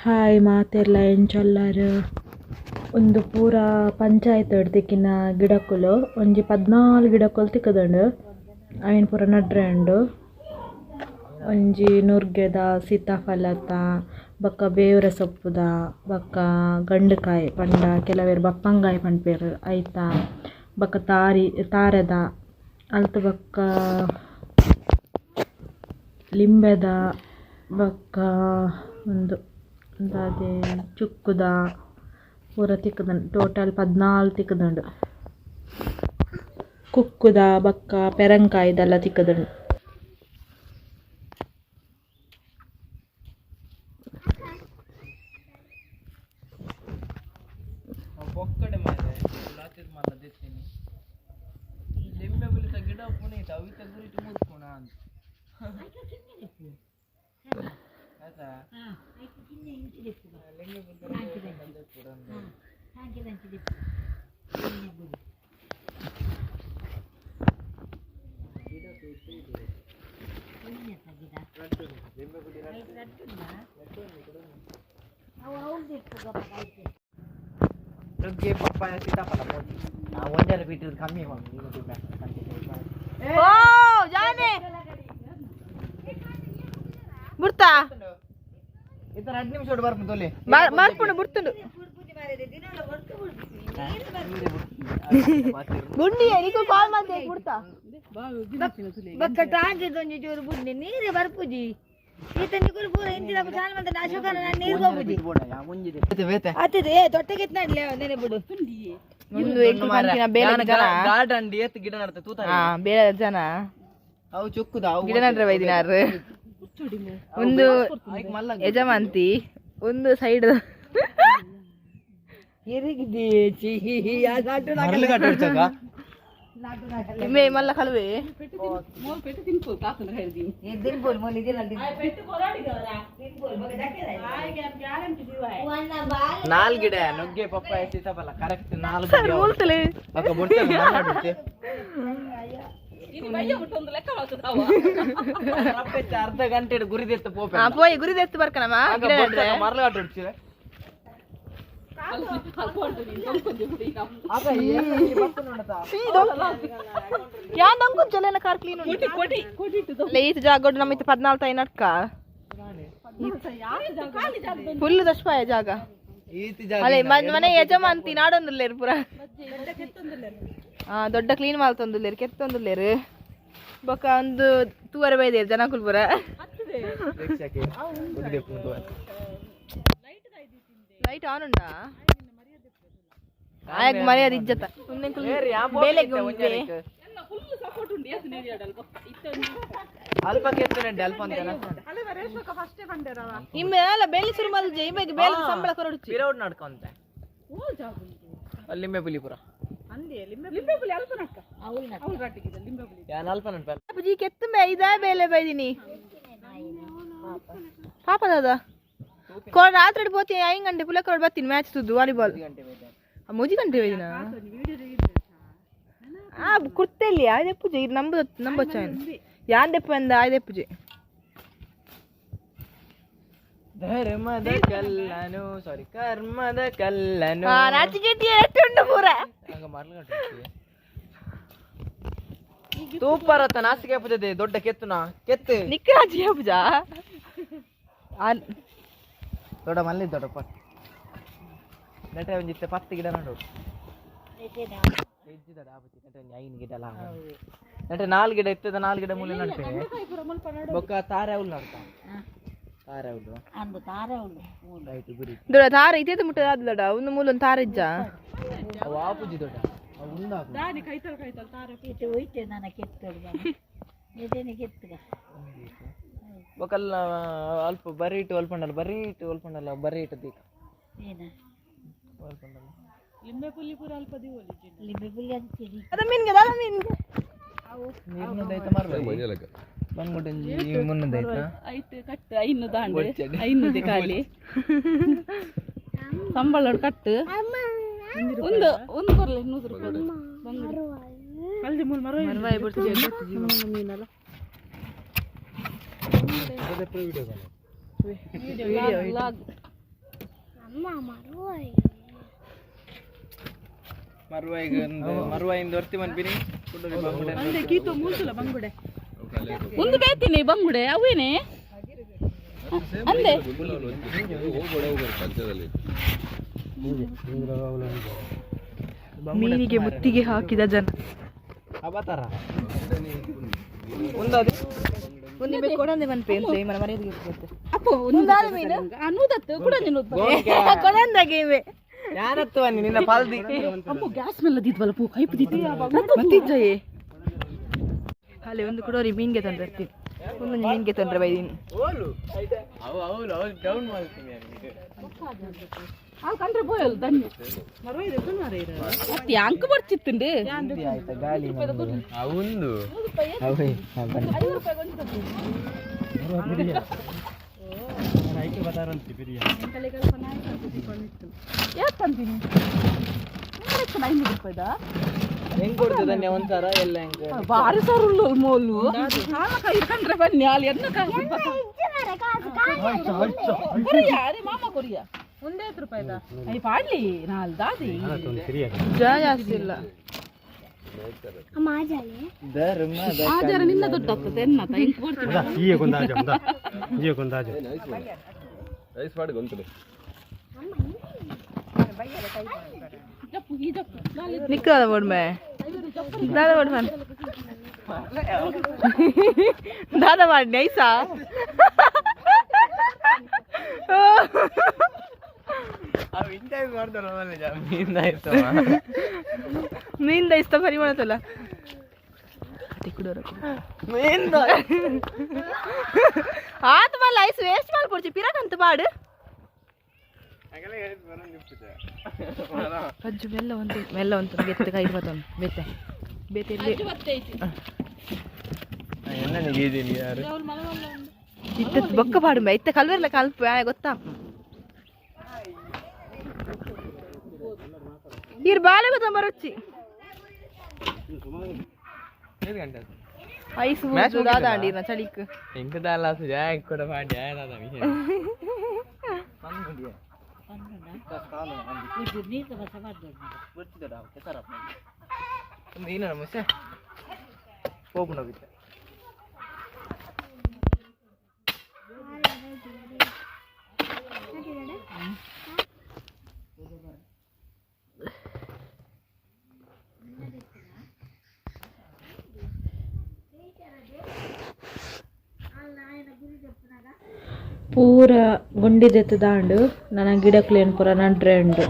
Hi ಮಾತೆರ್ಲ ಎಂಚೊಲ್ಲರ್. ಉಂದು ಪೂರ ಪಂಚಾಯತ್ ತಿಕಿನ ಗಿಡಕುಲು. ಒಂಜಿ 14 ಗಿಡಕುಲು ತಿಕ್ಕುದುಂಡು. ಐನ್ ಪೂರ ನಡ್ರೆ ಉಂಡು. ಒಂಜಿ ನುರ್ಗೆದ, ಸೀತಾಫಲತ, ಬೊಕ್ಕ ಬೇವುರ ಸೊಪ್ಪುದ, ಬೊಕ್ಕ ಗಂಡುಕಾಯಿ ಪಂಡ ಕೆಲವೆರ್ ಬಪ್ಪಂಗಾಯಿ ಪನ್ಪೆರ್ ಐತ, ಬೊಕ್ಕ ತಾರಿ ತಾರೆದ, ಅಲ್ತ್ ಬೊಕ್ಕ ಲಿಂಬೆದ, ಬೊಕ್ಕ ಉಂದು ದಾದೆ ಚುಕ್ಕುದ ಪೂರ ತಿಕ್ಕುದುಂಡು. ಟೋಟಲ್ 14 ತಿಕ್ಕುದುಂಡು. ಕುಕ್ಕುದ ಬೊಕ್ಕ ಪೆರಂಕಾಯಿದೆಲ್ಲ ತಿಕ್ಕುದುಂಡು. ಪೊಕ್ಕಡೆ ಮಾರೆ ಲಾತಿರ್ ಮಲ್ಲ ದೆತ್ತೀನಿ ಲಿಂಬೆ ಬುಲಿತ ಗಿಡ ಪುನೀತ ಅವಿತ ಗುರಿಟ್ ಮುರ್ಪುಣ ಅಂತ ಆಯ್ತಾ. ಲಿಂಬೆ ಬುಲಿತ ನುಗ್ಗೆ ಪಪ್ಪಾಯ ಸೀತಾಫಲ ಮೋದಿ ಒಂಜರ ಬಿಟ್ಟು ಕಮ್ಮಿ. ಓ ಜಾನೆ ಬುಡ್ತಾ. ಇತರ 2 ನಿಮಿಷ ಬರ್ಪು ತೊಲೆ. ಮಾರ್ಪುಂಡು ಬುಡ್ತುಂಡು ಬುಂಡಿ ನಿಕುಲ್ ಕಾಲ್ ಮಾಡ್ದೆ ಬುಡ್ತಾ. ಬೊಕ್ಕ ಟಾಂಕಿದೊಂಜಿ ಚೂರು ಬುಡ್ನಿ ನೀರು ಬರ್ಪುಜಿ. ಈತ ನಿಕುಲು ಪೂರ ಇಂಚಿನ ಚಾಲ್ ಮಂತ ಅಶೋಕನ ನಾನು ನೀರು ಹೋಗುಜಿ. ಅತ್ತಿದೆ ಏ ತೊಟ್ಟೆಗೆ ನಡ್ಲೆ ನೆನೆ ಬಿಡು. ಒಂದು ಎಂಕುಲು ಪನ್ಪಿನ ಬೇಲೆ ಜನ. ಗಾರ್ಡನ್ ಏತ್ ಗಿಡ ನಡ್ತೆ ತೂತ. ಹಾ, ಬೇರೆ ಜನ. ಅವು ಚುಕ್ಕುದ ಅವು. ಗಿಡ ನಡ್ರೆ ಬೈದಿನಾರು. ಒಂದು ಯಜಮಾಂತಿ ಒಂದು ಸೈಡ್. ಇಮ್ಮೆ ಮಲ್ಲ ಕಳುವೆ. ನಾಲ್ ಗಿಡ ನುಗ್ಗೆ ಪಪ್ಪಾಯ ಸೀತಾಫಲ ಕರೆಕ್ಟ್ ನಾಲ್ಕು ಗಿಡ. ಮೂಲ್ತಲೆ. ಅಕ್ಕ ಬೊಡ್ಚೆ ಮಲ್ನಾಡುತ್ತೆ. ಅರ್ಧ ಗಂಟೆ ಗುರಿದೆತ್ತು ಪೋಪೆ. ಹಾ, ಪೋಯಿ ಗುರಿದೆತ್ತು ಬರ್ಕನಮ್ಮ ಗಿಡ ನಡ್ರೆ. ಮರಳು ಆಟ. ಯಾನ್ ಅಂಕುಂಚಲೇನ ಕಾರ್ ಕ್ಲೀನ್ ಉಂಟು. ಈತ ಜಾಗ ನಮ್ಮ ಇತ್ತ 14 I ನಡ್ಕ ಫುಲ್ ದಶಪಾಯ ಜಾಗ. ಅಲೆ ಮನೆ ಯಜಮಾನ್ತಿ ನಾಡೊಂದುಲ್ಲೇರು ಪೂರ. ಹಾ, ದೊಡ್ಡ ಕ್ಲೀನ್ ಮಲ್ತೊಂದುಲ್ಲೇರು, ಕೆತ್ತೊಂದುಲ್ಲೇರು. ಬೊಕ್ಕ ಒಂದು ತೂವರೆ ಬೈದೇರು ಜನಕುಲ್ ಪೂರ. ಲೈಟ್ ಆನ್ ಉಂಡಾ? ಆಯಗ್ ಮರ್ಯಾದೆ ಇಜ್ಜತ್ತ. ಬೇಲೆಗೆ ಉಂಟೆ. ಅಲ್ಪ ಕೆತ್ತುನೆಂಡೆ ಅಲ್ಪ ಅಂತ. ಇಮ್ಮೆ ಅಲ್ಲ ಬೇಲೆ ಶುರು ಮಲ್ಜೆ ಇಮ್ಮೆಗೆ ಬೇಲೆ ಸಂಬಳ ಕೊರಡುಚಿ. ಪಿರೌಡ್ ನಡ್ಕೊಂತೆ ಲಿಂಬೆ ಪುಲಿಪುರ ಯಾನ್ ಅಲ್ಪ ನಡ್ಪ. ಅಪ್ಪಜಿ ಕೆತ್ತುಂಬೆ ಇದೇ ಬೇಲೆ ಬೈದಿನಿ ಪಾಪ ದಾದ. ಕೊ ರಾತ್ರಿ ಪೋತಿ 5 ಗಂಟೆ ಪುಲಕ ಬರ್ತೀನಿ ಮ್ಯಾಚ್ ತುದ್ದು ವಾಲಿಬಾಲ್. ಮುಜಿ ಗಂಟೆ ಬೈದಿನ ಆ ಕುರ್ತೆಲ್ಲಿ ಆಯ್ದೆ ಪೂಜೆ ಇದು ನಂಬ ನಂಬೊಚ್ಚ ಯಾನ್ ದೆಪ್ಪ ಅಂದ ಆಯ್ದೆ ಪೂಜೆ. ಧರ್ಮದ ಕಲ್ಲನು, ಸಾರಿ, ಕರ್ಮದ ಕಲ್ಲನು. ಆ ನಾಚಿಕೆಟ್ಟಿ ಉಂಟು ಪೂರ. ತೂಪರತ್ತ ನಾಸಿಗೆ ಪೂಜೆ ದೊಡ್ಡ ಕೆತ್ತುನ ಕೆತ್ತು. ನಿಕ್ಕ ನಾಚಿಕೆ ಪೂಜಾ. ದೊಡ್ಡ ಮಲ್ಲಿ ದೊಡ್ಡ ಪಟ್ ನೆಟೆ ಒಂಜಿತ್ತೆ 10 ಗಿಡ ನೋಡು. ಇಜ್ಜಿದಡ ಆಪುಜಿ. ನೆಟೆ ಒಂಜಿ 5 ಗಿಡ ಲಾ ನೆಟೆ 4 ಗಿಡ ಇತ್ತದ. 4 ಗಿಡ ಮೂಲೆ ನಡ್ಪೆ. ಬೊಕ್ಕ ತಾರೆ ಹುಲ್ಲು ನಡ್ತ, ತಾರೆ ಹುಲ್ಲು. ಅಂದು ತಾರೆ ಉಂಡು. ರೈಟ್ ಗುರಿ. ದೊಡ್ಡ ತಾರ ಇತೇತ ಮುಟ್ಟ ಅದು ದೊಡ್ಡ ಒಂದು ಮೂಲ ಒಂದು ತಾರ ಇಜ್ಜ. ಅವು ಆಪುಜಿ ದೊಡ್ಡ ಅವು ಉಂಡಾಪುಜಿ. ಇತ್ತೆ ಹೋಯ್ತೆ ನನ್ನ ಕೆತ್ತೋಡು ನೆಟೆನೆ ಕೆತ್ತುಗ. ಬೊಕಲ್ಲ ಅಲ್ಪ ಬರೀಟು ಅಲ್ಪಂಡಲ್ಲ, ಬರೀಟು ಅಲ್ಪಂಡಲ್ಲ, ಬರೀಟು ದೀಕ. ಏನ? ಅಲ್ಪಂಡಲ್ಲ. ಲಿಂಬೆ ಪುಲಿ ಅಂತೀರಿ. ಅದ ಮೀನ್ಗೆ ದಾದ ಮೀನ್ಗೆ. ನೀರ್ನದೈತ ಮರ್ವ ಬಂದ್ಬಿಟ್ಟು ಮುನ್ನದೈತ. ಐಟ್ ಕಟ್ಟು ಐನು ದಾಂಡು ಐನುದೆ ಖಾಲಿ ಸಂಬಳ ಕಟ್ಟು ಒಂದು ಒಂದು ಕೊರ್ಲೆ 100 ರೂಪಾಯಿ ಬಂಗಡಿ. ಮರ್ವಾಯಿ ಬಿಡ್ತು. ವ್ಲಾಗ್. ಮರುವಾಯಿಂದ ವರ್ತಿ ಮನ್ಪಿನಿ. ಒಂದು ಬೇತೀನಿ ಬಂಗುಡೆ ಅವೇನೆ ಅಂದೆ. ಮೀನಿಗೆ ಮುತ್ತಿಗೆ ಹಾಕಿದ ಜನ. ಅಬತಾರ. ಒಂದು ಬೇಕು ಕೊಡಂದೆ ಮನ್ಪೆ ಅಂತ ಮನ ಮನೆಗೆ. ಅಪ್ಪ, ಒಂದು ಮೀನು ನೂದತ್ತು ಕೂಡ ನೀನು. ಕೊಡಂದಾಗೆ ಇವೆ. ಯಾರತ್ತು ಬನ್ನಿ ನಿನ್ನ ಪಾಲ್ದಿ. ಅಮ್ಮ, ಗ್ಯಾಸ್ ಮೇಲೆ ದಿದ್ವಲ್ಲ ಪೂ ಕೈಪು ದಿದ್ದು. ಮತ್ತಿಜ್ಜಯೇ ಅಲ್ಲಿ ಒಂದು ಕೊಡೋರಿ ಮೀನ್ಗೆ ತಂದ್ರೆ ಇರ್ತೀನಿ. ಒಂದೊಂದು ಮೀನ್ಗೆ ತಂದ್ರೆ ಬೈದೀನಿ. ಓಲು ಅವು ಅವಳು ಅವಳು ಡೌನ್ ಮಾಡ್ತೀನಿ. ಆ ಕಂಡ್ರೆ ಬೋಯಲ್ ಧನ್ಯ ಮತ್ತೆ ಅಂಕ ಬರ್ಚಿತ್ತುಂಡು. ಆಯ್ತಾ ಗಾಳಿ ಅವಂದು ಅವೇ ಬನ್ನಿ. ಯಾಕಂತೀನಿ 500 ರೂಪಾಯಿದ? ಹೆಂಗ್ ಕೊಡ್ತದೆ ಒಂದ್ಸರ ಎಲ್ಲ ಹೆಂಗ್? ಬಾರಿ ಸರ್ ಉಳ್ಳು ಮೋಲು ಕೈ ಕಂಡ್ರೆ ಬನ್ನಿ ಅಲ್ಲಿ ಎನ್ನ ಕೊರಿಯಾ. ಅರೆ ಮಾಮ, ಕೊರಿಯಾ ಒಂದೇ ರೂಪಾಯಿದ I ಪಾಡ್ಲಿ ನಾಲ್ ದಾದಿ. ಜಾಸ್ತಿ ಇಲ್ಲ. ಧರ್ಮ. ಆಜಾರ ನಿನ್ನ ದೊಡ್ಡ ಆಗ್ತದೆ ಎನ್ನ ಹೆಂಗ್ ಕೊಡ್ತೀನಿ? ರೈಸ್ ಮಾಡಿ ಗೊಂತದೆ. ಜಪ್ಪು ಈ ಜಪ್ಪು ನಾಳೆ. ನಿಕ್ಕದ ಬೋಡ್ಮೆ ದಾದ ಬೋಡ್ಮೆ ದಾದ ಮಾಡಿ ನೈಸಾ. ಅವ್ ಇಂಟರ್ವ್ಯೂ ಮಾಡ್ತಾರಲ್ಲ ಮೀನ್ ಆಯ್ತು. ಮೀನ್ದ ಇಷ್ಟ ಪರಿಮಳತಲ್ಲ ಕುಡೋರ. ಮೀನ್. ಆತ ಮಲ್ಲ ಐಸ್ ವೇಸ್ಟ್ ಮಾಡ್ಕೊಡ್ಚಿ ಪಿರಕಂತ ಪಾಡು. ಕಜ್ಜು ಮೆಲ್ಲ ಒಂದು ಮೆಲ್ಲ ಒಂದು ಗೆತ್ತ ಕೈ ಬತ್ತೊಂದು ಬೇತೆ ಬೇತೆ ಇಲ್ಲಿ. ಯಾರು? ಇತ್ತ ಬೊಕ್ಕ ಪಾಡು ಇತ್ತ ಕಲ್ವೆರ್ಲ ಕಲ್ಪ ಗೊತ್ತಾ ಇರ್ ಬಾಲೆ ಗೊತ್ತ ಬರೊಚ್ಚಿ. ಗಂಟೆ ಐಸ್ Match ಮುಗೀತದಾ? ದಾದಾಂಡಿ ನಾ ಚಳಿಕ್. ಎಂಕದಲ್ಲ ಜಾಯ್ ಕೂಡ ಮಾಡಿ ಆಯ್ನದ ವಿಷಯ. ಏನು ಮುಸೆ ಹೋಗ್ಬಿಟ್ಟು ಹೋಗಿದ್ದೆ. ಪೂರ ಗುಂಡಿ ದೆತ್ತದಾಂಡು ನನ ಗಿಡಕ್ಲೇನ್ ಪೂರ ನಡ್ರೆ ಉಂಡು.